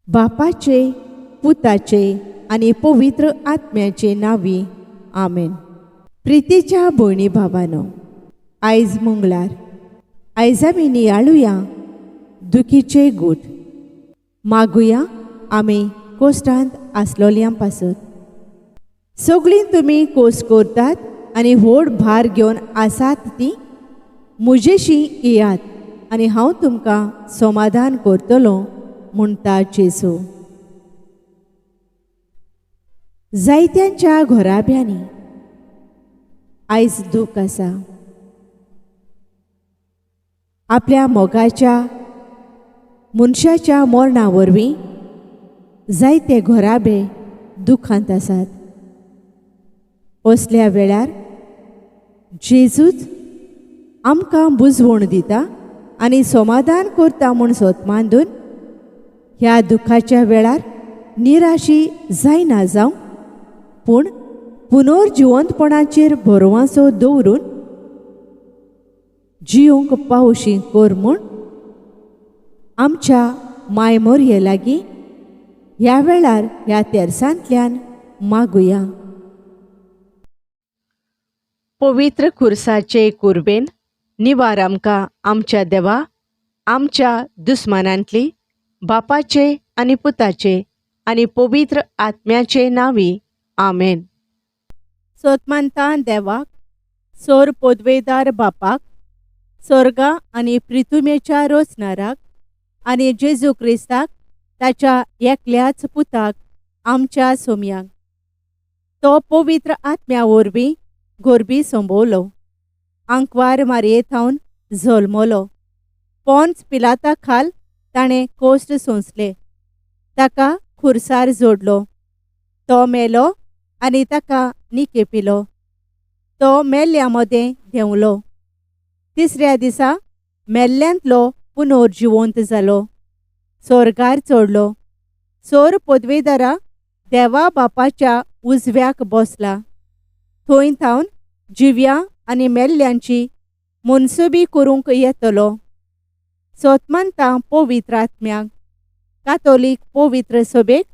बापाचे, पुताचे आनी पवित्र आत्म्याचे नांवी, आमेन. प्रितीच्या भयणी भावानो, आयज मंगळार. आयज आमी नियाळुया दुखीचे गूट. मागुया आमी कोश्टांत आसलोल्या पासत. सगळीं तुमी कोस करतात आनी व्हड भार घेवन आसात ती म्हजेशी येयात आनी हांव तुमकां समाधान करतलो, म्हणटा जेजू. जायत्यांच्या घराब्यांनी आयज दूख आसा. आपल्या मोगाच्या मनशाच्या मरणा वरवीं जायते घराबे दुखांत आसात. असल्या वेळार जेजूच आमकां बुजवण दिता आनी समाधान करता म्हूण सोत मानून ह्या दुखाच्या वेळार निराशी जायना जावं, पूण पुनर्जिवंतपणाचेर भरवांसो दवरून जियोंक पावशी कर म्हूण आमच्या माय मोरये लागीं ह्या वेळार ह्या तेरसांतल्यान मागुया. पवित्र खुर्साचे कुर्बेन निवार आमकां आमच्या देवा, आमच्या दुस्मानांतली, बापाचे आनी पुताचे आनी पवित्र आत्म्याचे नांवी, आमेन. सोतमानता देवाक, सोर पोदवेदार बापाक, सोर्गा आनी प्रितुमेच्या रोचनाराक आनी जेजू क्रिस्ताक ताच्या एकल्याच पुताक आमच्या सोमयाक, तो पवित्र आत्म्या वरवीं गोरबी संबवलो, आंकवार मारये थावन जल्मलो, पोन्स पिलाता खाल ताणें कोश्ट सोंसले, ताका खुर्सार जोडलो, तो मेलो आनी ताका निकेपिलो, तो मेल्ल्या मदें देंवलो, तिसऱ्या दिसा मेल्ल्यांतलो पुनर्जिवंत जालो, सोर्गार चडलो, सोर पदवेदारा देवा बापाच्या उजव्याक बसला, थंय थावन जिव्या आनी मेल्ल्यांची मनसुबी करूंक येतलो. सोतमानता पवित्र आत्म्याक, कातोलीक पवित्र सभेक,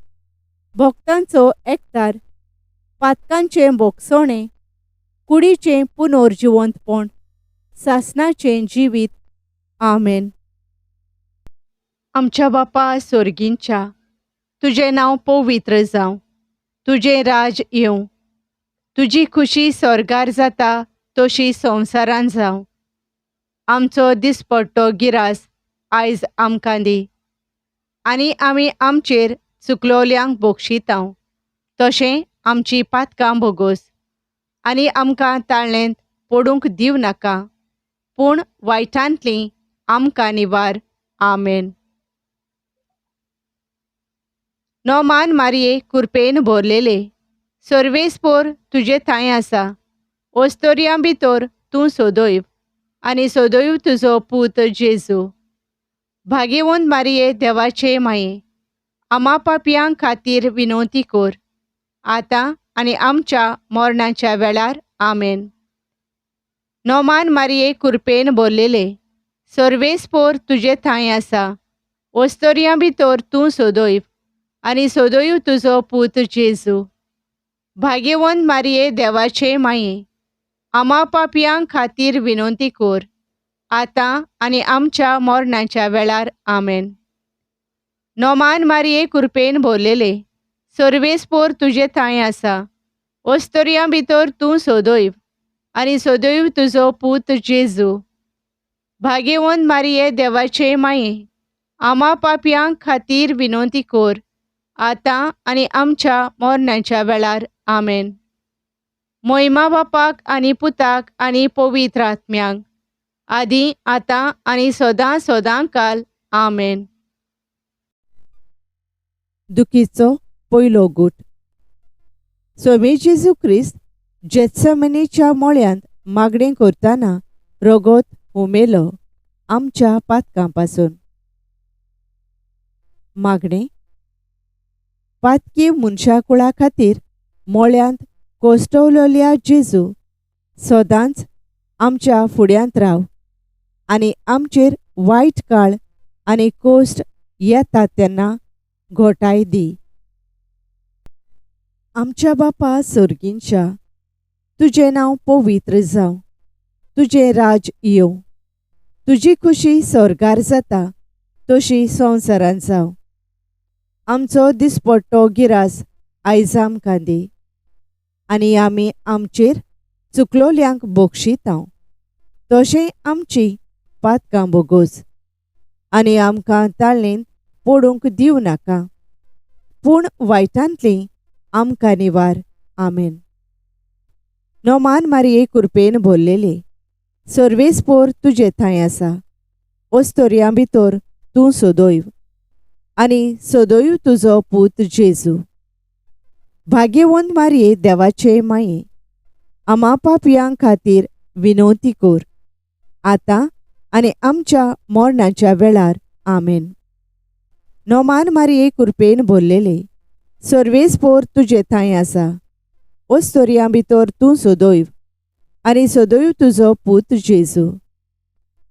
भक्तांचो एकतार, पातकांचें भोगसणें, कुडीचें पुनर्जिवंतपण, सासणाचें जिवीत, आमेन. आमच्या बापा सोर्गींच्या, तुजें नांव पवित्र जावं, तुजें राज येवं, तुजी खुशी स्वर्गार जाता तशी संवसारान जावं. आमचो दिसपट्टो गिरास आयज आमकां दी आनी आमी आमचेर चुकलोल्यांक बोगशितांव तशें आमची पातकां भोगोस आनी आमकां ताळ्ळेंत पडूंक दिवं नाका, पूण वायटांतली आमकां निवार, आमेन. नोमान मारये कुरपेन भरलेले, सर्वेस्पोर तुजे थांय आसा, ओस्तोरयां भितर तूं सोदोयव आनी सोदोयव तुजो पूत जेजू. भागेवंत मारये देवाचे माये, आमा पापयां खातीर विनवती कर, आतां आनी आमच्या मरणाच्या वेळार, आमेन. नोमान मारये कुरपेन भरलेले, सर्वेस्पोर तुजे थांय आसा, ओस्तोरयां भितर तूं सोदोयव आनी सोदोयव तुजो पूत जेजू. भाग्यवंत मारये देवाचे माये, आमा पापयां खातीर विनवती कर, आतां आनी आमच्या मरणाच्या वेळार, आमेन. नोमान मारये कुरपेन भरलेले, सर्वेस्पोर तुजे थांय आसा, ओस्तोरयां भितर तूं सोदोयव आनी सोदोयव तुजो पूत जेजू. भाग्यवंत मारये देवाचे माये, आमा पापयां खातीर विनवती कर, आतां आनी आमच्या मरणाच्या वेळार, आमेन. मोहिमा बापाक आनी पुताक आनी पवित्र आत्म्याक, आदी आतां आनी सदां सदां काल, आमेन. दुखीचो पयलो गूट. स्वामी जेजू क्रिस्त जेत्समनीच्या मळ्यांत मागणें करतना रगत हुमेलो आमच्या पातकां पासून. मागणें. पातकी मनशाकुळा खातीर मळ्यांत कोश्टवलेल्या जेजू, सदांच आमच्या फुड्यांत राव आनी आमचेर वायट काळ आनी कोश्ट येतात तेन्ना घोटाय दी. आमच्या बापा सोर्गींच्या, तुजें नांव पवित्र जावं, तुजें राज येवं, तुजी खुशी स्वर्गार जाता तशी संवसारांत जावं. आमचो दिसपट्टो गिरास आयज आमकां दी आनी आमी आमचेर चुकलोल्यांक बक्षितांव तशें आमची पातकां बोगोस आनी आमकां ताळेंत पडूंक दिवं नाका, पूण वायटांतली आमकां निवार. आमेन. नोमान मारिये कुरपेन भरलेले, सर्वेस्पोर तुजे थंय आसा, ओस्तोरयां भितर तूं सदैव आनी सदैव तुजो पूत जेजू. भाग्यवंत मारिये देवाचे माये, आमा पापयां खातीर विनवती कर, आतां आनी आमच्या मरणाच्या वेळार. आमेन. नोमान मारिये कुरपेन भरलेले, सर्वेस्पोर तुजे थंय आसा, ओस्तोरयां भितर तूं सदैव आनी सदैव तुजो पूत जेजू.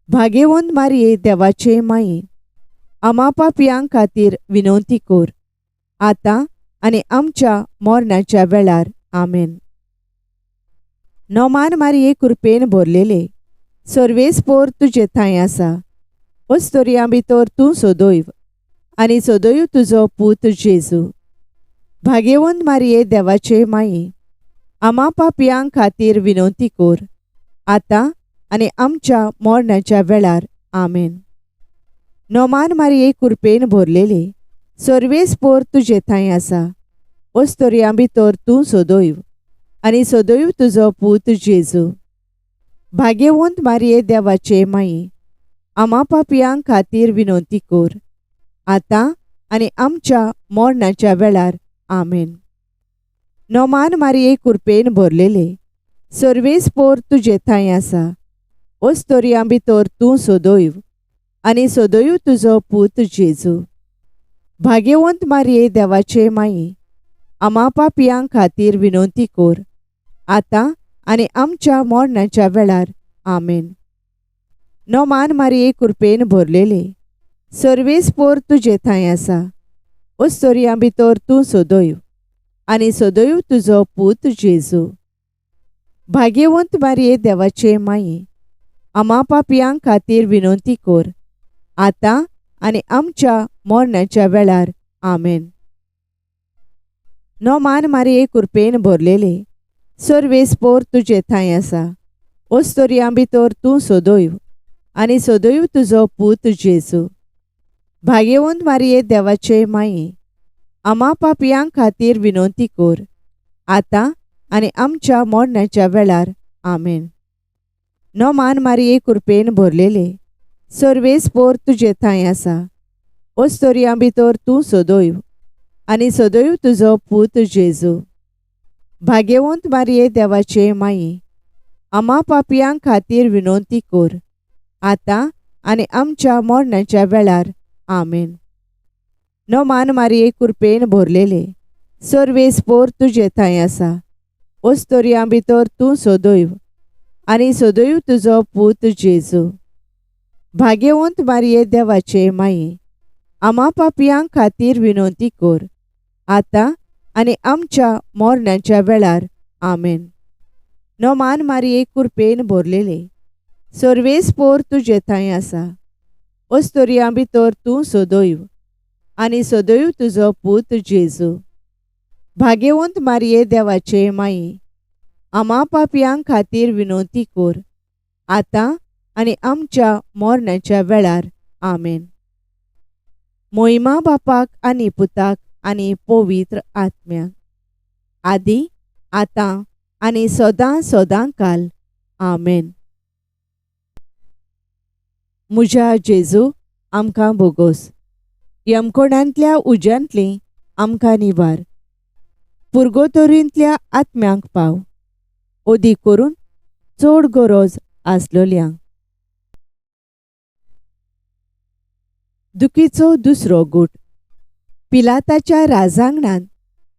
भाग्यवंत मारिये देवाचे माये, आमा पापयां खातीर विनवती कर, आतां आनी आमच्या मरणाच्या वेळार. आमेन. नोमान मारिये कुरपेन भरलेले, सर्वेस्पोर तुजे थंय आसा, ओस्तोरयां भितर तूं सदैव आनी सदैव तुजो पूत जेजू. भाग्यवंत मारिये देवाचे माये, आमा पापयां खातीर विनवती कर, आतां आनी आमच्या मरणाच्या वेळार. आमेन. नोमान मारिये कुरपेन भरलेले, सर्वेस्पोर तुजे थंय आसा, ओस्तोरयां भितर तूं सदैव आनी सदैव तुजो पूत जेजू. भाग्यवंत मारिये देवाचे माये, आमा पापयां खातीर विनवती कर, आतां आनी आमच्या मरणाच्या वेळार. आमेन. नोमान मारिये कुरपेन भरलेले, सर्वेस्पोर तुजे थंय आसा, ओस्तोरयां भितर तूं सदैव आनी सदैव तुजो पूत जेजू. भाग्यवंत मारिये देवाचे माये, आमा पापयां खातीर विनवती कर, आतां आनी आमच्या मरणाच्या वेळार. आमेन. नोमान मारिये कुरपेन भरलेले, सर्वेस्पोर तुजे थंय आसा, ओस्तोरयां भितर तूं सदैव आनी सदैव तुजो पूत जेजू. भाग्यवंत मारिये देवाचे माये, आमा पापयां खातीर विनवती कर, आतां आनी आमच्या मरणाच्या वेळार. आमेन. नोमान मारिये कुरपेन भरलेले, सर्वेस्पोर तुजे थंय आसा, ओस्तोरयां भितर तूं सदैव आनी सदैव तुजो पूत जेजू. भाग्यवंत मारिये देवाचे माये, आमा पापयां खातीर विनवती कर, आतां आनी आमच्या मरणाच्या वेळार. आमेन. नोमान मारिये कुरपेन भरलेले, सर्वेस्पोर तुजे थंय आसा, ओस्तोरयां भितर तूं सदैव आनी सदैव तुजो पूत जेजू. भाग्यवंत मारिये देवाचे माये, आमा पापयां खातीर विनवती कर, आतां आनी आमच्या मरणाच्या वेळार. आमेन. नोमान मारिये कुरपेन भरलेले, सर्वेस्पोर तुजे थंय आसा, ओस्तोरयां भितर तूं सदैव आनी सदैव तुजो पूत जेजू. भाग्यवंत मारिये देवाचे माये, आमा पापयां खातीर विनवती कर, आतां आनी आमच्या मरणाच्या वेळार. आमेन. नोमान मारिये कुरपेन भरलेले, सर्वेस्पोर तुजे थंय आसा, ओस्तोरयां भितर तूं सदैव आनी सदैव तुजो पूत जेजू. भाग्यवंत मारिये देवाचे माये, आमा पापयां खातीर विनवती कर, आतां आनी आमच्या मरणाच्या वेळार. आमेन. मोहिमा बापाक आनी पुताक आनी पवित्र आत्म्याक, आदी आतां आनी सदां सदां काल. आमेन. म्हज्या जेजू, आमकां बोगोस, यमकोणांतल्या उज्यांतली आमकां निवार, पुर्गोतोरींतल्या आत्म्यांक पाव, ओदी करून चड गरज आसलोल्यांक. दुखीचो दुसरो गूट. पिलाताच्या राजांगणांत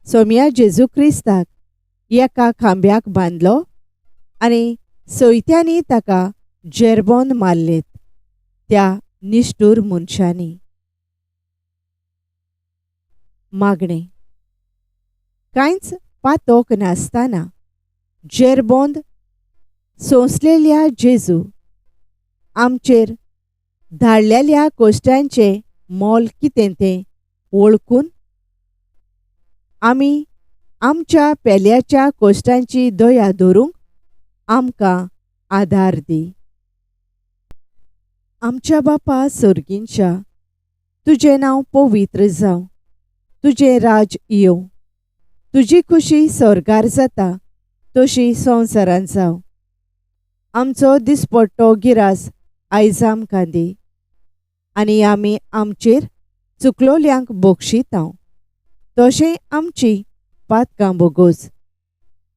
सोमया जेजू क्रिस्ताक एका खांब्याक बांदलो आनी सयत्यांनी ताका जेरबोन मारलेत त्या निश्ठूर मनशांनी. मागणें. कांयच पातोक नासतना जेरबोंद सोंसलेल्या जेजू, आमचेर धाडलेल्या कोश्टांचें मोल कितें तें वळखून आमी आमच्या पेल्याच्या कोश्टांची दया धरूंक आमकां आदार दी. आमच्या बापा सर्गींच्या, तुजें नांव पवित्र जावं, तुजें राज येवं, तुजी खुशी स्वर्गार जाता तशी संवसारांत जावं. आमचो दिसपट्टो गिरास आयज आमकां दी आनी आमी आमचेर चुकलोल्यांक बक्षितांव तशें आमची पातकां बोगोस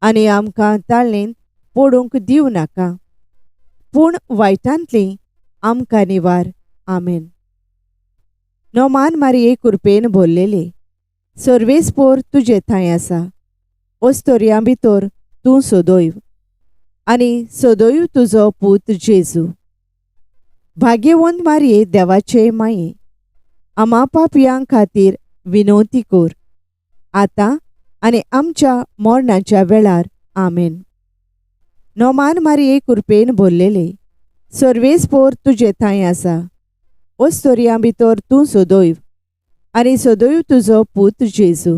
आनी आमकां ताळेंत पडूंक दिवं नाका, पूण वायटांतली आमकां निवार. आमेन. नोमान मारये कुरपेन भरलेले, सर्वेस्पोर तुजे थंय आसा, ओस्तोरयां भितर तूं सदैव आनी सदैव तुजो पूत जेजू. भाग्यवंत मारये देवाचे माये, आमा पापयां खातीर विनवती कर, आतां आनी आमच्या मरणाच्या वेळार. आमेन. नोमान मारये कुरपेन भरलेले, सर्वेस्पोर तुजे थंय आसा, ओस्तोरयां भितर तूं सदैव आनी सदैव तुजो पूत जेजू.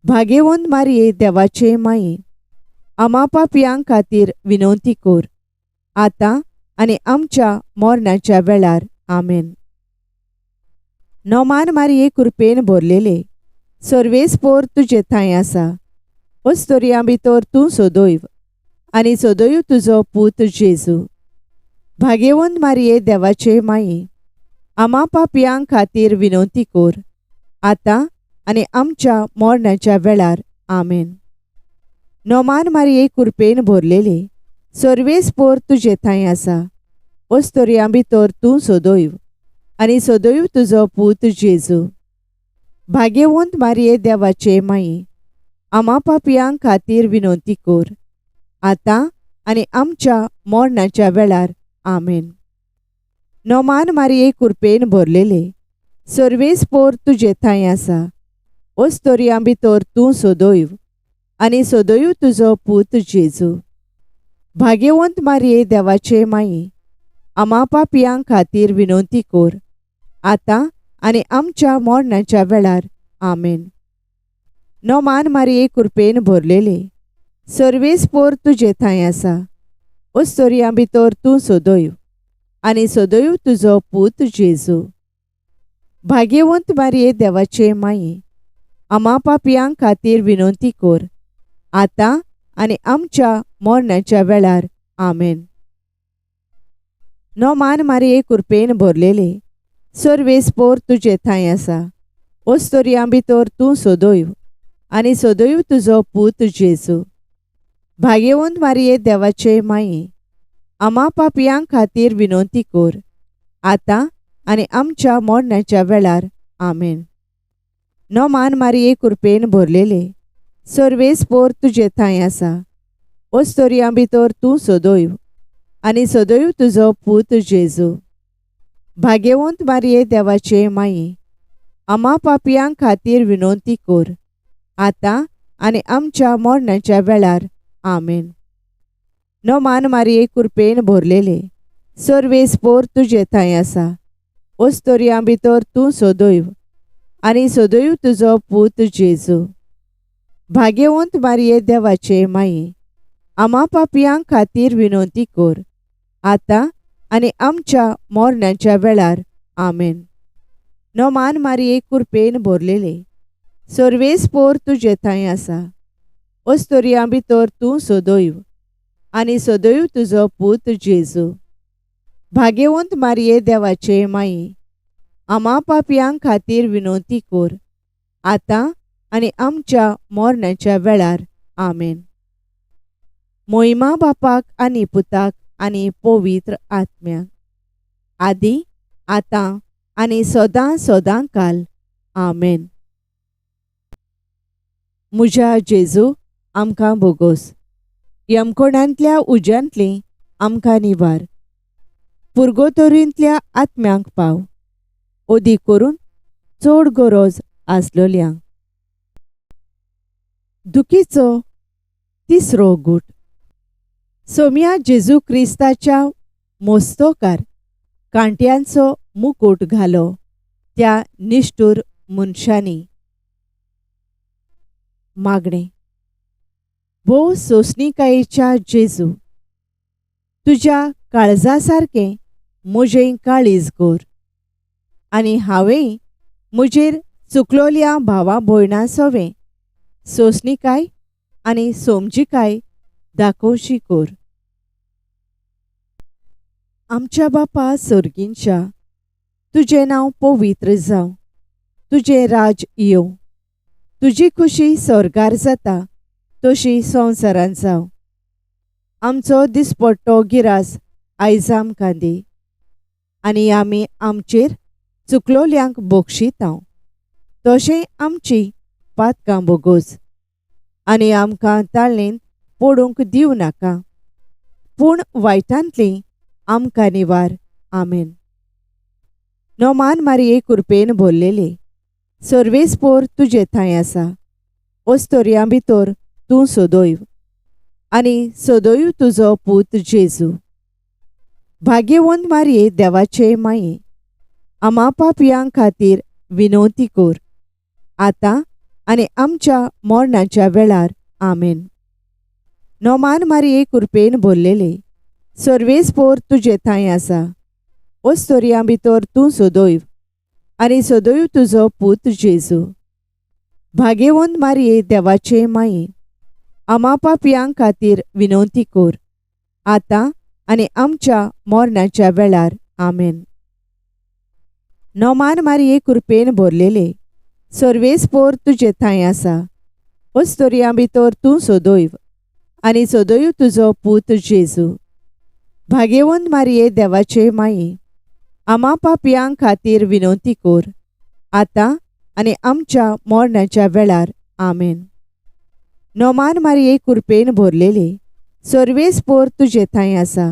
भाग्यवंत मारये देवाचे माये, आमा पापयां खातीर विनवती कर, आतां आनी आमच्या मरणाच्या वेळार. आमेन. नोमान मारये कुरपेन भरलेले, सर्वेस्पोर तुजे थंय आसा, ओस्तोरयां भितर तूं सदैव आनी सदैव तुजो पूत जेजू. भाग्यवंत मारये देवाचे माये, आमा पापयां खातीर विनवती कर, आतां आनी आमच्या मरणाच्या वेळार. आमेन. नोमान मारये कुरपेन भरलेले, सर्वेस्पोर तुजे थंय आसा, ओस्तोरयां भितर तूं सदैव आनी सदैव तुजो पूत जेजू. भाग्यवंत मारये देवाचे माये, आमा पापयां खातीर विनवती कर, आतां आनी आमच्या मरणाच्या वेळार. आमेन. नोमान मारये कुरपेन भरलेले, सर्वेस्पोर तुजे थंय आसा, ओस्तोरयां भितर तूं सदैव आनी सदैव तुजो पूत जेजू. भाग्यवंत मारये देवाचे माये, आमा पापयां खातीर विनवती कर, आतां आनी आमच्या मरणाच्या वेळार. आमेन. नोमान मारये कुरपेन भरलेले, सर्वेस्पोर तुजे थंय आसा, ओस्तोरयां भितर तूं सदैव आनी सदैव तुजो पूत जेजू. भाग्यवंत मारये देवाचे माये, आमा पापयां खातीर विनवती कर, आतां आनी आमच्या मरणाच्या वेळार. आमेन. नोमान मारये कुरपेन भरलेले, सर्वेस्पोर तुजे थंय आसा, ओस्तोरयां भितर तूं सदैव आनी सदैव तुजो पूत जेजू. भाग्यवंत मारये देवाचे माये, आमा पापयां खातीर विनवती कर, आतां आनी आमच्या मरणाच्या वेळार. आमेन. नोमान मारये कुरपेन भरलेले, सर्वेस्पोर तुजे थंय आसा, ओस्तोरयां भितर तूं सदैव आनी सदैव तुजो पूत जेजू. भाग्यवंत मारये देवाचे माये, आमा पापयां खातीर विनवती कर, आतां आनी आमच्या मरणाच्या वेळार. आमेन. नोमान मारये कुरपेन भरलेले, सर्वेस्पोर तुजे थंय आसा, ओस्तोरयां भितर तूं सदैव आनी सदैव तुजो पूत जेजू. भाग्यवंत मारये देवाचे माये, आमा पापयां खातीर विनवती कर, आतां आनी आमच्या मरणाच्या वेळार. आमेन. नोमान मारये कुरपेन भरलेले, सर्वेस्पोर तुजे थंय आसा, ओस्तोरयां भितर तूं सदैव आनी सदैव तुजो पूत जेजू. भाग्यवंत मारये देवाचे माये, आमा पापयां खातीर विनवती कर, आतां आनी आमच्या मरणाच्या वेळार. आमेन. मोहिमा बापाक आनी पुताक आनी पवित्र आत्म्याक, आदी आतां आनी सदां सदां काल. आमेन. म्हज्या जेजू, आमकां बोगोस, यमकोणांतल्या उज्यांतली आमकां निवार, पुर्गोतोरींतल्या आत्म्यांक पाव, अदीक करून चड गरज आसलोल्यांक. दुखीचो तिसरो गूट. सोम्या जेजू क्रिस्ताच्या मोस्तोकार कांट्यांचो मुकूट घालो त्या निश्ठूर मनशांनी. मागणें. भोव सोंसणिकायेच्या जेजू, तुज्या काळजा सारकें म्हजें काळीज कर आनी हांवेंय म्हजेर चुकलोल्या भावा भयणां सवें सोंसणिकाय आनी समजिकाय दाखोवची कर. आमच्या बापा सर्गींच्या, तुजें नांव पवित्र जावं, तुजें राज येवं, तुजी खुशी स्वर्गार जाता तशी संवसारांत जावं. आमचो दिसपट्टो गिरास आयज आमकां दी आनी आमी आमचेर चुकलोल्यांक बक्षितांव तशें आमची पातकां बोगोस आनी आमकां ताळणेंत पडूंक दिवं नाका, पूण वायटांतली आमकां निवार. आमेन. नोमान मारये कुरपेन भरलेले, सर्वेस्पोर तुजे थंय आसा, ओस्तोरयां भितर तूं सदैव आनी सदैव तुजो पूत जेजू. भाग्यवंत मारये देवाचे माये, आमा पापयां खातीर विनवती कर, आतां आनी आमच्या मरणाच्या वेळार. आमेन. नोमान मारये कुरपेन भरलेले, सर्वेस्पोर तुजे थंय आसा, ओस्तोरयां भितर तूं सदैव आनी सदैव तुजो पूत जेजू. भाग्यवंत मारये देवाचे माये, आमा पापयां खातीर विनवती कर, आतां आनी आमच्या मरणाच्या वेळार. आमेन. नोमान मारये कुरपेन भरलेले, सर्वेस्पोर तुजे थंय आसा, ओस्तोरयां भितर तूं सदैव आनी सदैव तुजो पूत जेजू. भाग्यवंत मारये देवाचे माये, आमा पापयां खातीर विनवती कर, आतां आनी आमच्या मरणाच्या वेळार. आमेन. नोमान मारये कुरपेन भरलेले, सर्वेस्पोर तुजे थंय आसा,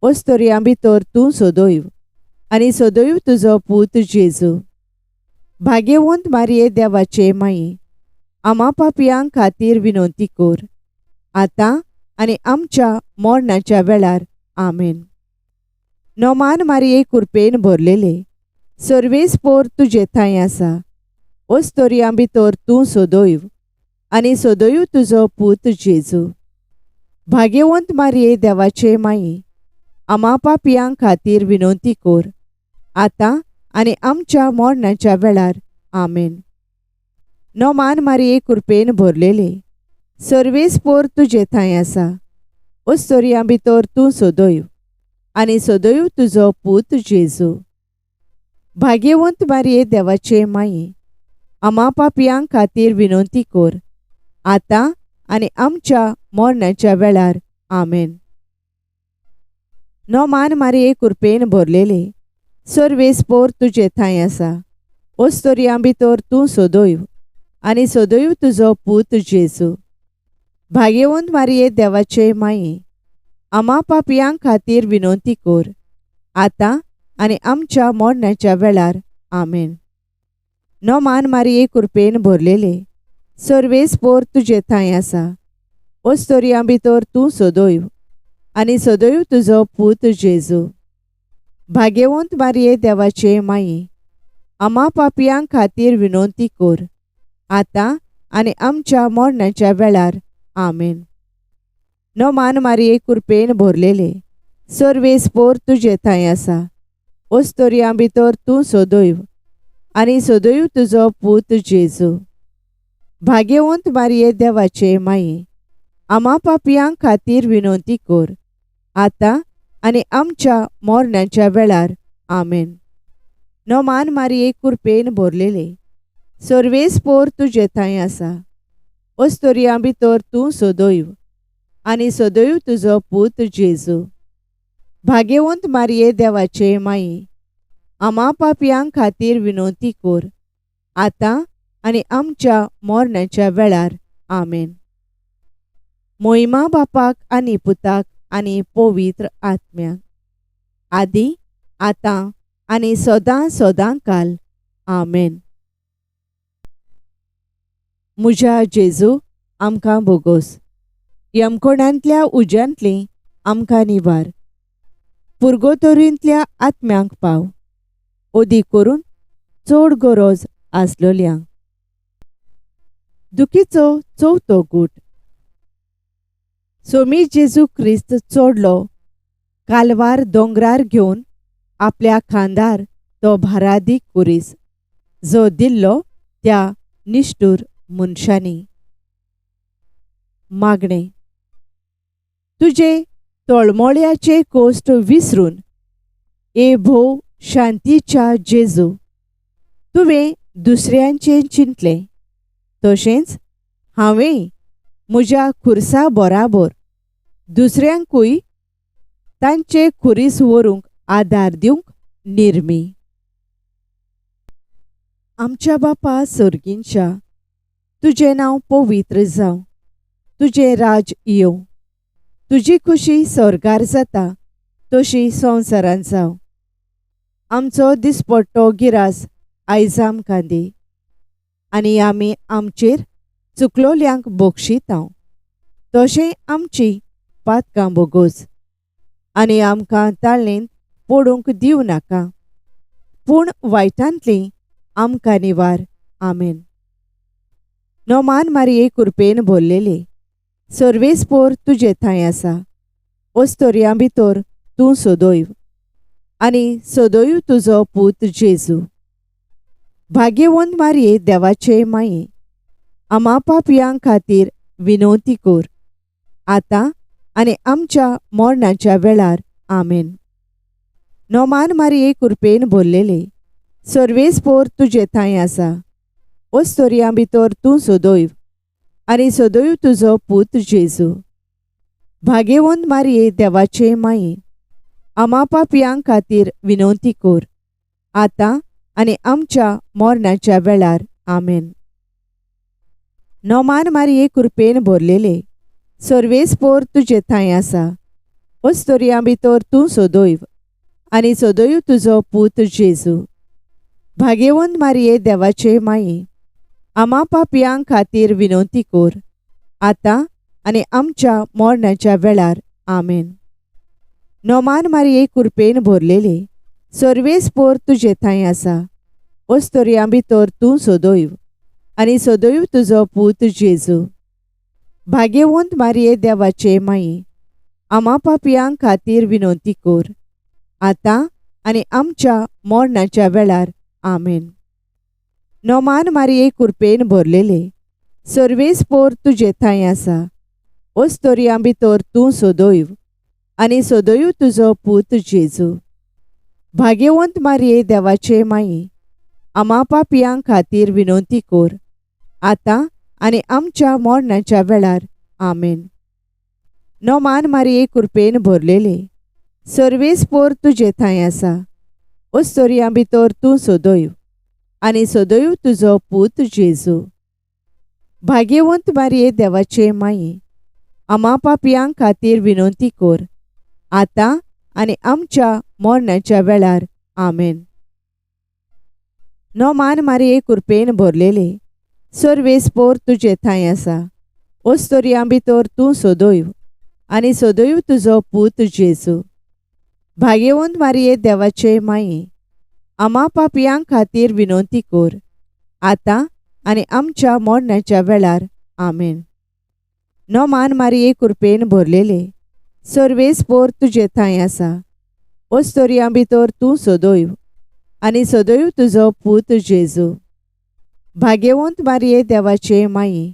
ओस्तोरयां भितर तूं सदैव आनी सदैव तुजो पूत जेजू. भाग्यवंत मारये देवाचे माये, आमा पापयां खातीर विनवती कर, आतां आनी आमच्या मरणाच्या वेळार. आमेन. नोमान मारये कुरपेन भरलेले, सर्वेस्पोर तुजे थंय आसा, ओस्तोरयां भितर तूं सदैव आनी सदैव तुजो पूत जेजू. भाग्यवंत मारये देवाचे माये, आमा पापयां खातीर विनवती कर, आतां आनी आमच्या मरणाच्या वेळार. आमेन. नोमान मारये कुरपेन भरलेले, सर्वेस्पोर तुजे थंय आसा, ओस्तोरयां भितर तूं सदैव आनी सदैव तुजो पूत जेजू. भाग्यवंत मारये देवाचे माये, आमा पापयां खातीर विनवती कर, आतां आनी आमच्या मरणाच्या वेळार. आमेन. नोमान मारये कुरपेन भरलेले, सर्वेस्पोर तुजे थंय आसा, ओस्तोरयां भितर तूं सदैव आनी सदैव तुजो पूत जेजू. भाग्यवंत मारये देवाचे माये, आमा पापयां खातीर विनवती कर, आतां आनी आमच्या मरणाच्या वेळार. आमेन. नोमान मारये कुरपेन भरलेले, सर्वेस्पोर तुजे थंय आसा, ओस्तोरयां भितर तूं सदैव आनी सदैव तुजो पूत जेजू. भाग्यवंत मारये देवाचे माये, आमा पापयां खातीर विनवती कर, आतां आनी आमच्या मरणाच्या वेळार. आमेन. नोमान मारये कुरपेन भरलेले, सर्वेस्पोर तुजे थंय आसा, ओस्तोरयां भितर तूं सदैव आनी सदैव तुजो पूत जेजू. भाग्यवंत मारये देवाचे माये, आमा पापयां खातीर विनवती कर, आतां आनी आमच्या मरणाच्या वेळार. आमेन. नोमान मारये कुरपेन भरलेले, सर्वेस्पोर तुजे थंय आसा, ओस्तोरयां भितर तूं सदैव आनी सदैव तुजो पूत जेजू. भाग्यवंत मारये देवाचे माये, आमा पापयां खातीर विनवती कर, आतां आनी आमच्या मरणाच्या वेळार. आमेन. मोहिमा बापाक आनी पुताक आनी पवित्र आत्म्याक, आदी आतां आनी सदां सदां काल. आमेन. म्हज्या जेजू आमकां बोगोस. यमकोणांतल्या उज्यांतली आमकां निवार. पुर्गोतोरींतल्या आत्म्यांक पाव, ओदी करून चड गरज आसलोल्यांक. दुखीचो चवथो गूट. सोमी जेजू क्रिस्त चडलो कालवार दोंगरार घेवन आपल्या खांदार तो भारादीक कुरीस जो दिल्लो त्या निश्ठूर मनशांनी. मागणें. तुजे तळमळ्याचे कोश्ट विसरून ए भोव शांतीच्या जेजू, तुवें दुसऱ्यांचें चिंतलें तशेंच हांवें म्हज्या खुर्सा बराबर दुसऱ्यांकूय तांचे खुरीस व्हरूंक आदार दिवंक निर्मी. आमच्या बापा सर्गींच्या, तुजें नांव पवित्र जावं, तुजें राज येवं, तुजी खुशी स्वर्गार जाता तशी संवसारांत जावं. आमचो दिसपट्टो गिरास आयज आमकां दी आनी आमी आमचेर चुकलोल्यांक बक्षितांव तशें आमची पातकां बोगोस आनी आमकां ताळेंत पडूंक दिवं नाका, पूण वायटांतली आमकां निवार. आमेन. नोमान मारये कुरपेन भरलेले, सर्वेस्पोर तुजे थंय आसा, ओस्तोरयां भितर तूं सदैव आनी सदैव तुजो पूत जेजू. भाग्यवंत मारये देवाचे माये, आमा पापयां खातीर विनवती कर, आतां आनी आमच्या मरणाच्या वेळार. आमेन. नोमान मारये कुरपेन भरलेले, सर्वेस्पोर तुजे थंय आसा, ओस्तोरयां भितर तूं सदैव आनी सदैव तुजो पूत जेजू. भाग्यवंत मारये देवाचे माये, आमा पापयां खातीर विनवती कर, आतां आनी आमच्या मरणाच्या वेळार. आमेन. नोमान मारये कुरपेन भरलेले, सर्वेस्पोर तुजे थंय आसा, ओस्तोरयां भितर तूं सदैव आनी सदैव तुजो पूत जेजू. भाग्यवंत मारये देवाचे माये, आमा पापयां खातीर विनवती कर, आतां आनी आमच्या मरणाच्या वेळार. आमेन. नोमान मारये कुरपेन भरलेले, सर्वेस्पोर तुजे थंय आसा, ओस्तोरयां भितर तूं सदैव आनी सदैव तुजो पूत जेजू. भाग्यवंत मारये देवाचे माये, आमा पापयां खातीर विनवती कर, आतां आनी आमच्या मरणाच्या वेळार. आमेन. नोमान मारये कुरपेन भरलेले, सर्वेस्पोर तुजे थंय आसा, ओस्तोरयां भितर तूं सदैव आनी सदैव तुजो पूत जेजू. भाग्यवंत मारये देवाचे माये, आमा पापयां खातीर विनवती कर, आतां आनी आमच्या मरणाच्या वेळार. आमेन. नोमान मारये कुरपेन भरलेले, सर्वेस्पोर तुजे थंय आसा, ओस्तोरयां भितर तूं सदैव आनी सदैव तुजो पूत जेजू. भाग्यवंत मारये देवाचे माये, आमा पापयां खातीर विनवती कर, आतां आनी आमच्या मरणाच्या वेळार. आमेन. नोमान मारये कुरपेन भरलेले, सर्वेस्पोर तुजे थंय आसा, ओस्तोरयां भितर तूं सदैव आनी सदैव तुजो पूत जेजू. भाग्यवंत मारये देवाचे माये, आमा पापयां खातीर विनवती कर, आतां आनी आमच्या मरणाच्या वेळार. आमेन. नोमान मारये कुरपेन भरलेले, सर्वेस्पोर तुजे थंय आसा, ओस्तोरयां भितर तूं सदैव आनी सदैव तुजो पूत जेजू. भाग्यवंत मारये देवाचे माये,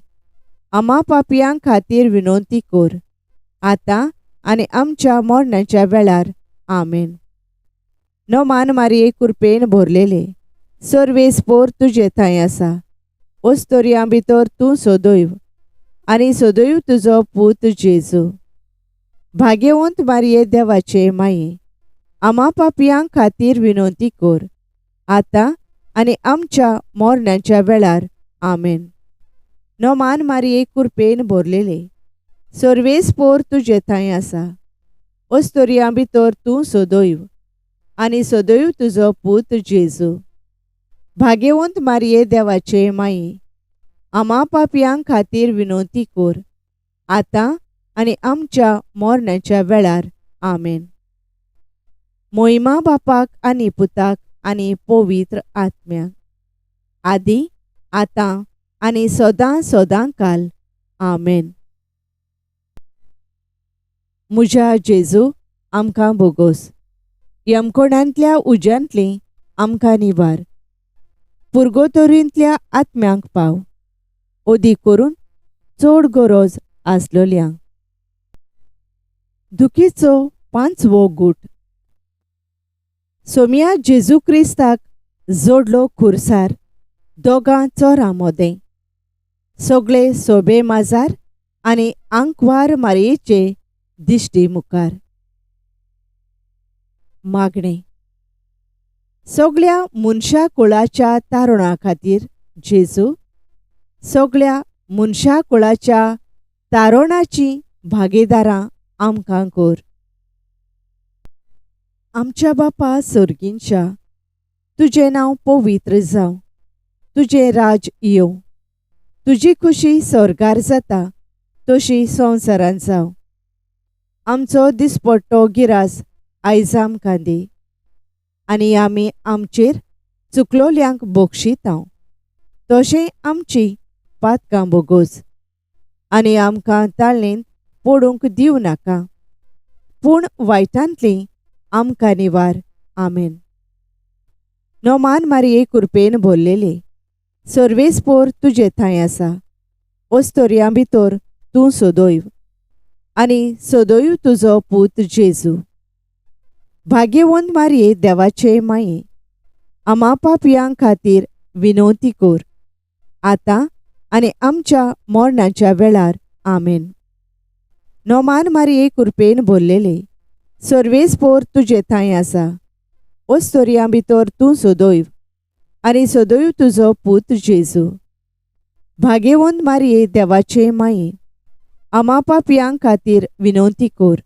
आमा पापयां खातीर विनवती कर, आतां आनी आमच्या मरणाच्या वेळार. आमेन. नोमान मारये कुरपेन भरलेले, सर्वेस्पोर तुजे थंय आसा, ओस्तोरयां भितर तूं सदैव आनी सदैव तुजो पूत जेजू. भाग्यवंत मारये देवाचे माये, आमा पापयां खातीर विनवती कर, आतां आनी आमच्या मरणाच्या वेळार. आमेन. नोमान मारये कुरपेन भरलेले, सर्वेस्पोर तुजे थंय आसा, ओस्तोरयां भितर तूं सदैव आनी सदैव तुजो पूत जेजू. भाग्यवंत मारये देवाचे माये, आमा पापयां खातीर विनवती कोर, आतां आनी आमच्या मरणाच्या वेळार. आमेन. मोहिमा बापाक आनी पुताक आनी पवित्र आत्म्याक, आदी आतां आनी सदां सदां काल. आमेन. म्हज्या जेजू, आमकां बोगोस. यमकोणांतल्या उज्यांतली आमकां निवार. पुर्गोतोरींतल्या आत्म्यांक पाव, ओदी करून चड गरज आसलोल्यांक. दुखीचो पांचवो गूट. सोम्या जेजू क्रिस्ताक जोडलो खुर्सार दोगां चोरां मोदें. सगळे सोबे माजार आनी आंकवार मारयेचे दिश्टी मुखार. मागणें. सगळ्या मनशा कुळाच्या तारुणा खातीर जेजू, सगळ्या मनशा कुळाच्या तारुणाची भागीदारां आमकां कर. आमच्या बापा सर्गींच्या, तुजें नांव पवित्र जावं, तुजें राज येवं, तुजी खुशी स्वर्गार जाता तशी संवसारांत जावं. आमचो दिसपट्टो गिरास आयज आमकां दी, आनी आमी आमचेर चुकलोल्यांक बक्षितांव तशें आमची पातकां बोगोस, आनी आमकां ताळणेंत पडूंक दिवं नाका, पूण वायटांतली आमकां निवार. आमेन. नोमान मारये कुरपेन भरलेले, सर्वेस्पोर तुजे थंय आसा. ओस्तोरयां भितर तूं सदैव आनी सदैव तुजो पूत जेजू. भाग्यवंत मारये देवाचे माये, आमा पापयां खातीर विनवती कर, आतां आनी आमच्या मरणाच्या वेळार. आमेन. नोमान मारये कुरपेन भरलेले, सर्वेस्पोर तुजे थंय आसा. ओस्तोरयां भितर तूं सदैव आनी सदैव तुजो पूत जेजू. भाग्यवंत मारये देवाचे माये, आमा पापयां खातीर विनवती कर,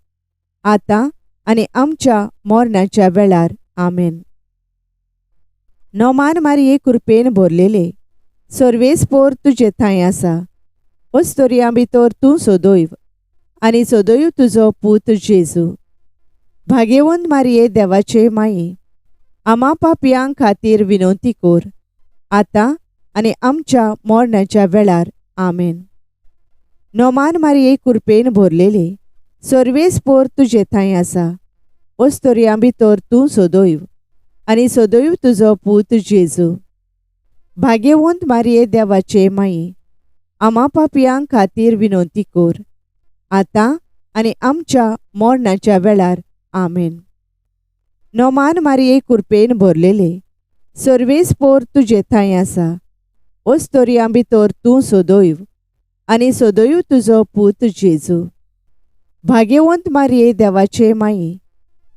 आतां आनी आमच्या मरणाच्या वेळार. आमेन. नोमान मारये कुरपेन भरलेले, सर्वेस्पोर तुजे थंय आसा. ओस्तोरयां भितर तूं सदैव आनी सदैव तुजो पूत जेजू. भाग्यवंत मारये देवाचे माये, आमा पापयां खातीर विनवती कर, आतां आनी आमच्या मरणाच्या वेळार. आमेन. नोमान मारये कुरपेन भरलेले, सर्वेस्पोर तुजे थंय आसा. ओस्तोरयां भितर तूं सदैव आनी सदैव तुजो पूत जेजू. भाग्यवंत मारये देवाचे माये, आमा पापयां खातीर विनवती कर, आतां आनी आमच्या मरणाच्या वेळार. आमेन. नोमान मारये कुरपेन भरलेले, सर्वेस्पोर तुजे थंय आसा. ओस्तोरयां भितर तूं सदैव आनी सदैव तुजो पूत जेजू. भाग्यवंत मारये देवाचे माये,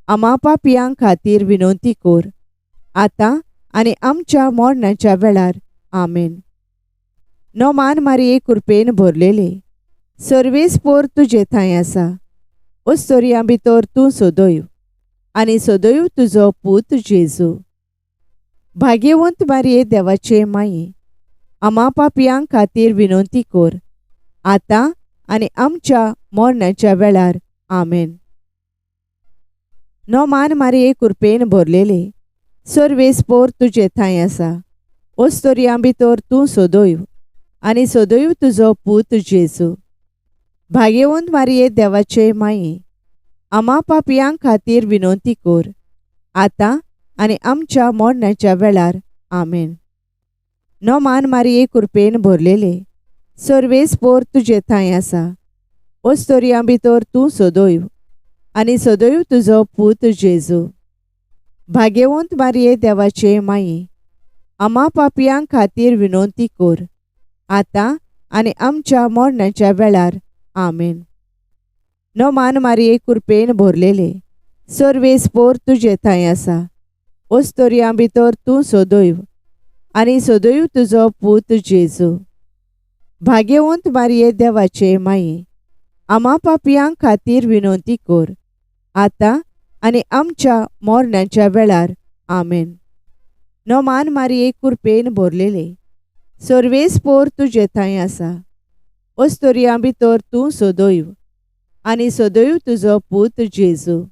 आमा पापयां खातीर विनवती कर, आतां आनी आमच्या मरणाच्या वेळार. आमेन. नोमान मारये कुरपेन भरलेले, सर्वेस्पोर तुजे थंय आसा. ओस्तोरयां भितर तूं सदैव आनी सदैव तुजो पूत जेजू. भाग्यवंत मारये देवाचे माये, आमा पापयां खातीर विनवती कर, आतां आनी आमच्या मरणाच्या वेळार. आमेन. नोमान मारये कुरपेन भरलेले, सर्वेस्पोर तुजे थंय आसा. ओस्तोरयां भितर तूं सदैव आनी सदैव तुजो पूत जेजू. भाग्यवंत मारये देवाचे माये, आमा पापयां खातीर विनवती कर, आतां आनी आमच्या मरणाच्या वेळार. आमेन. नोमान मारये कुरपेन भरलेले, सर्वेस्पोर तुजे थंय आसा. ओस्तोरयां भितर तूं सदैव आनी सदैव तुजो पूत जेजू. भाग्यवंत मारये देवाचे माये, आमा पापयां खातीर विनवती कर, आतां आनी आमच्या मरणाच्या वेळार. आमेन. नोमान मारये कुरपेन भरलेले, सर्वेस्पोर तुजे थंय आसा. ओस्तोरयां भितर तूं सदैव आनी सदैव तुजो पूत जेजू. भाग्यवंत मारये देवाचे माये, आमा पापयां खातीर विनवती कर, आतां आनी आमच्या मरणाच्या वेळार. आमेन. नोमान मारये कुरपेन भरलेले, सोर्वेस्पोर तुजे थांय आसा. ओस्तोरयां भितर तूं सोदोयव आनी सोदोयव तुजो पूत जेजू.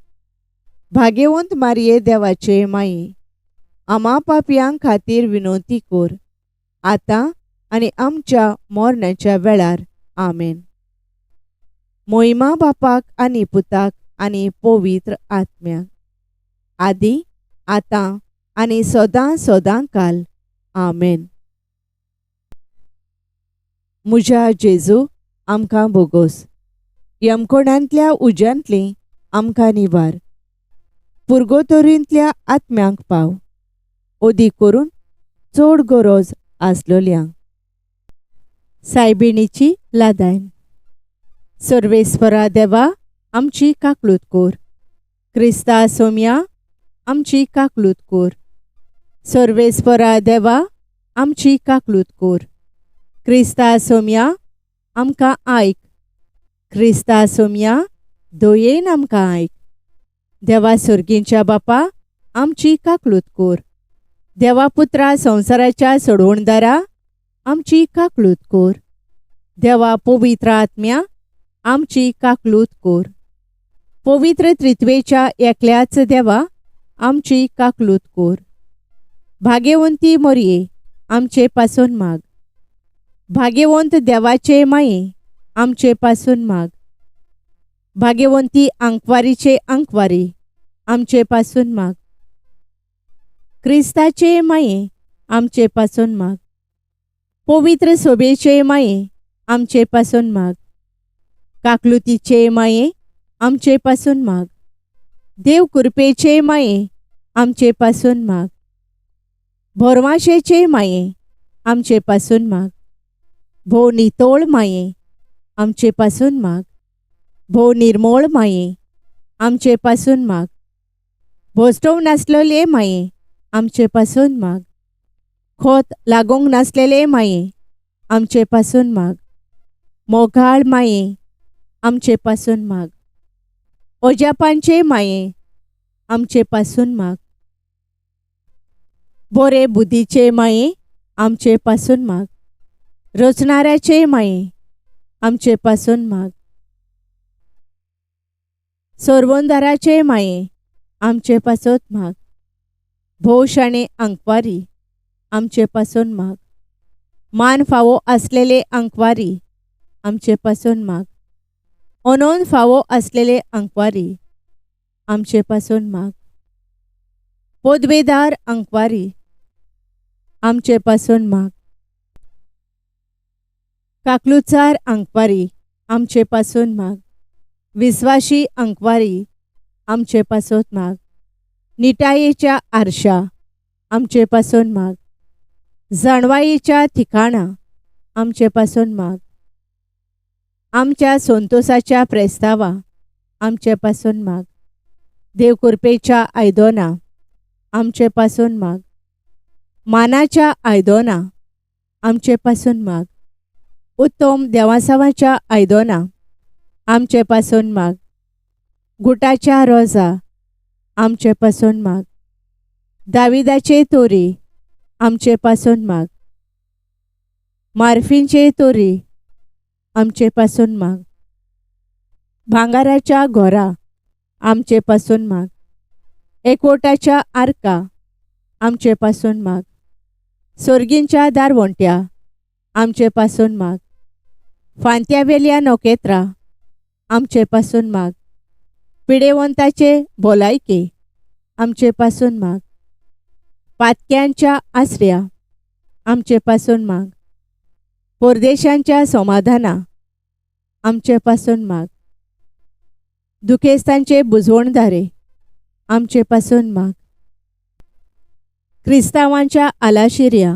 भाग्यवंत मारये देवाचे माये, आमा पापयां खातीर विनवती कोर, आतां आनी आमच्या मरणाच्या वेळार. आमेन. मोहिमा बापाक आनी पुताक आनी पवित्र आत्म्याक, आदी आतां आनी सदां सदां काल. आमेन. म्हज्या जेजू, आमकां बोगोस. यमकोणांतल्या उज्यांतली आमकां निवार. पुर्गोतोरींतल्या आत्म्यांक पाव, ओदी करून चड गरज आसलोल्यांक. सायबिणीची लादायन. सर्वेस्परा देवा, आमची काकलूत कोर. क्रिस्ता सोम्या, आमची काकलूत कोर. सर्वेस्परा देवा, आमची काकलूत कोर. क्रिस्ता सोम्या, आमकां आयक. क्रिस्ता सोम्या, दयेन आमकां आयक. देवा सर्गींच्या बापा, आमची काकलूत कोर. देवा पुत्रा संवसाराच्या सोडवणदारा, आमची काकलूत कोर. देवा पवित्र आत्म्या, आमची काकलूत कोर. पवित्र त्रित्वेच्या एकल्याच देवा, आमची काकलूत कोर. भाग्यवंती मोरये, आमचे पासून माग. भाग्यवंत देवाचे माये, आमचे पासून माग. भाग्यवंती आंकवारीचे आंकवारी, आमचे पासून माग. क्रिस्ताचे माये, आमचे पासून माग. पवित्र सोबेचे माये, आमचे पासून माग. काकलुतीचे माये, आमचे पासून माग. देव कृपेचे माये, आमचे पासून माग. भोरवाशेचे माये, आमचे पासून माग. भोव नितोळ माये, आमचे पासून माग. भोव निर्मोळ माये, आमचे पासून माग. भोसटोव नासलेले माये, आमचे पासून माग. खोत लागूंक नासलेले माये, आमचे पासून माग. मोगाळ माये, आमचे पासून माग. ओजापांचे माये, आमचे पासून माग. बोरे बुद्धीचे माये, आमचे पासून माग. रचणाऱ्याचे माये, आमचे पासून माग. सोरवंदाराचे माये, आमचे पासत माग. भोव शाणे आंकवारी, आमचे पासून माग. मान फावो आसलेले आंकवारी, आमचे पासून माग. अनोन फावो आसलेले आंकवारी, आमचे पासून माग. पदवेदार आंकवारी, आमचे पासून माग. काकलुचार आंकवारी, आमचे पासून माग. विस्वाशी आंकवारी, आमचे पासत माग. निटायेच्या आरशा, आमचे पासून माग. जाणवायेच्या ठिकाणा, आमचे पासून माग. आमच्या संतोसाच्या प्रेस्तावा, आमचे पासून माग. देव कृपेच्या आयदोना, आमचे पासून माग. मानाच्या आयदोना, आमचे पासून माग. उत्तम देवासावाच्या आयदोना, आमचे पासून माग. गुटाच्या रोजा, आमचे पासून माग. दाविदाचे तोरी, आमचे पासून माग. मार्फींचे तोरी, आमचे पासून माग. भांगाराच्या घोरा, आमचे पासून माग. एकवटाच्या आर्का, आमचे पासून माग. सोर्गींच्या दारवंट्या, आमचे पासून माग. फांत्यावेल्या नखेत्रां, आमचे पासून माग. पिडेवंताचे भलायके, आमचे पासून माग. पातक्यांच्या आसऱ्या, आमचे पासून माग. परदेशांच्या समाधाना, आमचे पासून माग. दुखेस्तांचे बुजवणदारे, आमचे पासून माग. क्रिस्तांवांच्या आलाशिऱ्या,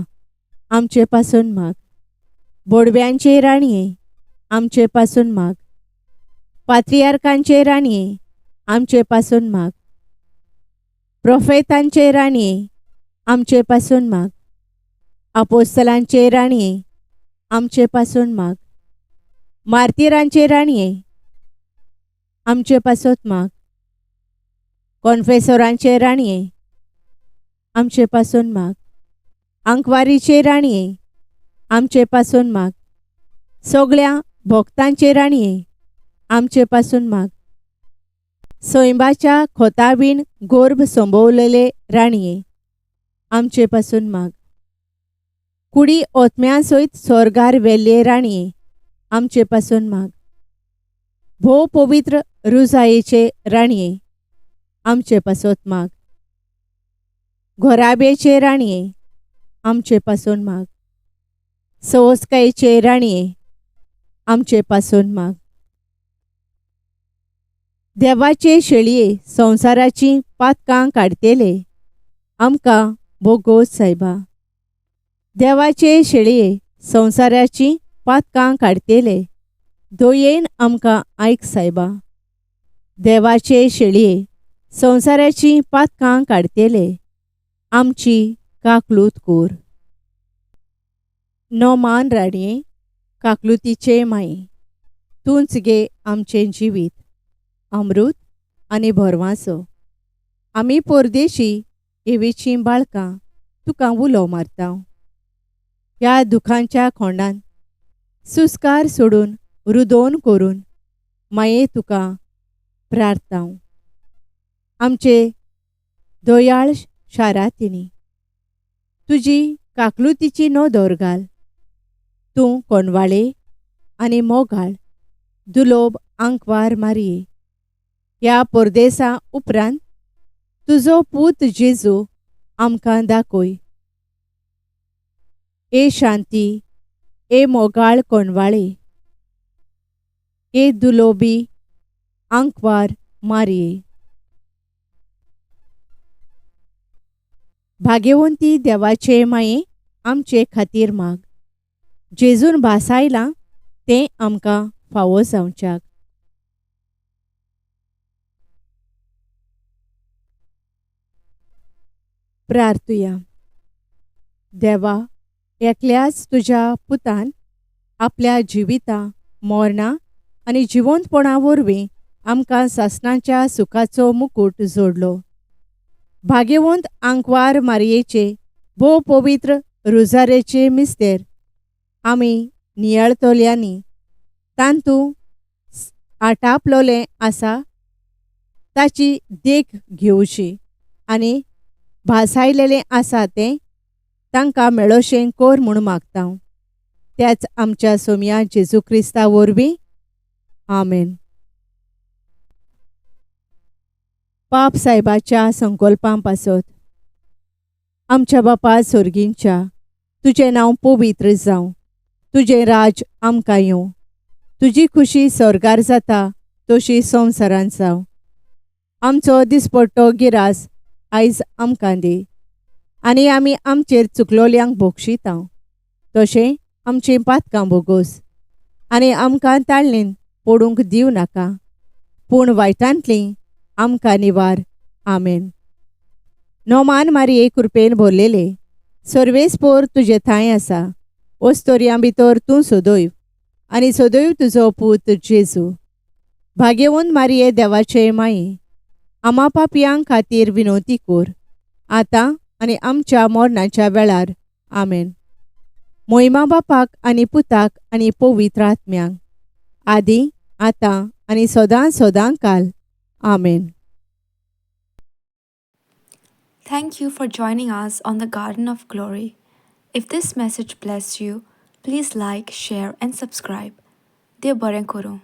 आमचे पासून माग. बोडव्यांचे राणये, आमचे पासून माग. पात्रियार्कांचे राणये, आमचे पासून माग. प्रोफेतांचे राणये, आमचे पासून माग. आपोस्तलांचे राणये, आमचे पासून माग. मार्तिरांचे राणये, आमचे पासत माग. कॉन्फेसोरांचे राणये, आमचे पासून माग. आंकवारीचे राणये, आमचे पासून माग. सगळ्या भोक्तांचे राणये, आमचे पासून माग. सैंबाच्या खोतावीण गोर्भ संभवलेले राणये, आमचे पासून माग. कुडी ओतम्या सयत स्वर्गार वेल्ले राणये, आमचे पासून माग. भोव पवित्र रुजायेचे राणये, आमचे पासत माग. घोराब्याचे राणये, आमचे पासून माग. सवस्कायेचे राणये, आमचे पासून माग. देवाचे शेळये संवसाराची पातकां काडटेले, आमकां भोगोस सायबा. देवाचे शेळये संवसाराची पातकां काडटेले, दयेन आमकां आयक सायबा. देवाचे शेळये संवसाराची पातकां काडटेले, आमची काकलूत कोर. नोमान राणये, काकलुतीचे माये, तूंच गे आमचें जिवीत, अमृत आनी भरवांसो. आमी परदेशी एवेचीं बाळकां तुका उलो मारता. ह्या दुखांच्या खोंडान सुस्कार सोडून रुदोन करून माये तुका प्रार्थना. आमचे दयाळ शारातिनी तुजी काकलुतीची नदर घाल. तूं कोणवाळे आनी मोगाळ दुलोब आंकवार मारये. ह्या परदेसा उपरांत तुजो पूत जेजू आमकां दाखय. ए शांती, ए मोगाळ कोणवाळे, ए दुलोबी आंकवार मारये. भाग्यवंती देवाचे माये, आमचे खातीर माग. जेजून भासायलां तें आमकां फावो जावच्याक. प्रार्थुया. देवा, एकल्याच तुज्या पुतान आपल्या जिविता मरणा आनी जिवंतपणा वरवीं आमकां सासणाच्या सुखाचो मुकूट जोडलो. भाग्यवंत आंकवार मारयेचे भोव पवित्र रुजारेचे मिस्तेर आमी नियाळतल्यांनी तांतू आटापलोलें आसा ताची देख घेवची आनी भासायलेलें आसा तें तांकां मेळोशें कोर म्हूण मागता. त्याच आमच्या सोमया जेजू क्रिस्ता वरवीं. आमेन. पाप सायबाच्या संकल्पां पासत. आमच्या बापा सोर्गींच्या, तुजें नांव पवित्र जावं, तुजें राज आमकां येवं, तुजी खुशी स्वर्गार जाता तशी संवसारांत जावं. आमचो दिसपट्टो गिरास आयज आमकां दी आनी आमी आमचेर चुकलोल्यांक भोगशिता तशें आमचीं पातकां भोगोस आनी आमकां ताळणेन पडूंक दिवं नाका, पूण वायटांतलीं आमकां निवार. आमेन. नोमान मारये कृपेन भरलेले, सर्वेस्पोर तुजे थांय आसा. ओस्तोरयां भितर तूं सदैव आनी सदैव तुजो पूत जेजू. भाग्यवंत मारये देवाचे माये, आमा पापयां खातीर विनवती कोर, आतां आनी आमच्या मरणाच्या वेळार. आमेन. मोहिमा बापाक आनी पुताक आनी पवित्र आत्म्यांक, आदी आतां आनी सदां सदां काल. आमेन. Thank you for joining us on the Garden of Glory. If this message blessed you, please like, share, and subscribe. देव बरें करूं.